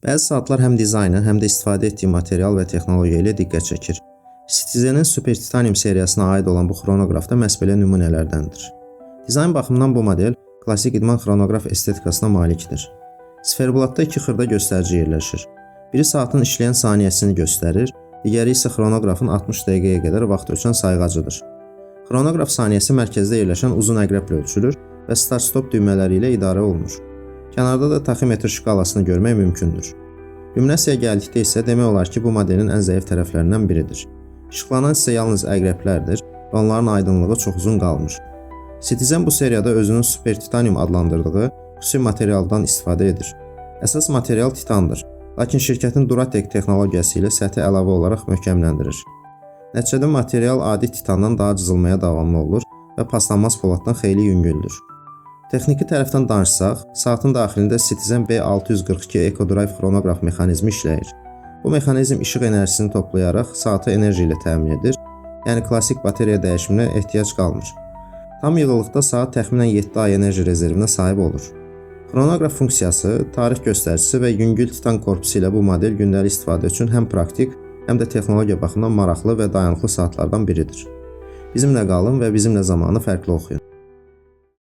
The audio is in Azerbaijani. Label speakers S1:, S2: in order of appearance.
S1: Bəzi saatlar həm dizaynı, həm də istifadə etdiyi material və texnologiya ilə diqqət çəkir. Citizen-in Super Titanium seriyasına aid olan bu xronoqraf da məhz belə nümunələrdəndir. Dizayn baxımından bu model klassik idman xronoqraf estetikasına malikdir. Siferblatda iki xırda göstərici yerləşir. Biri saatın işləyən saniyəsini göstərir, digəri isə xronoqrafın 60 dəqiqəyə qədər vaxt ölçən sayğacıdır. Xronoqraf saniyəsi mərkəzdə yerləşən uzun əqrəblə ölçülür və start-stop düymələri ilə idarə olunur. Kənarda da taximetr şkalasını görmək mümkündür. Lüminasiyaya gəldikdə isə demək olar ki, bu modelin ən zəif tərəflərindən biridir. İşıqlanan hissə yalnız əqrəblərdir və onların aydınlığı çox uzun qalmır. Citizen bu seriyada özünün Super Titanium adlandırdığı xüsusi materialdan istifadə edir. Əsas material titandır, lakin şirkətin Duratec texnologiyası ilə səthi əlavə olaraq möhkəmləndirir. Nəticədə material adi titandan daha cızılmaya davamlı olur və paslanmaz poladdan xeyli yüngüldür. Texniki tərəfdən danışsaq, saatın daxilində Citizen B642 EcoDrive xronoqraf mexanizmi işləyir. Bu mexanizm işıq enerjisini toplayaraq saatı enerji ilə təmin edir, yəni klassik batareya dəyişiminə ehtiyac qalmır. Tam yığılıqda saat təxminən 7 ay enerji rezervinə sahib olur. Xronoqraf funksiyası, tarix göstəricisi və yüngül titan korpusu ilə bu model gündəlik istifadə üçün həm praktik, həm də texnologiya baxımından maraqlı və dayanıqlı saatlardan biridir. Bizimlə qalın və bizimlə zamanı fərqli oxuyun.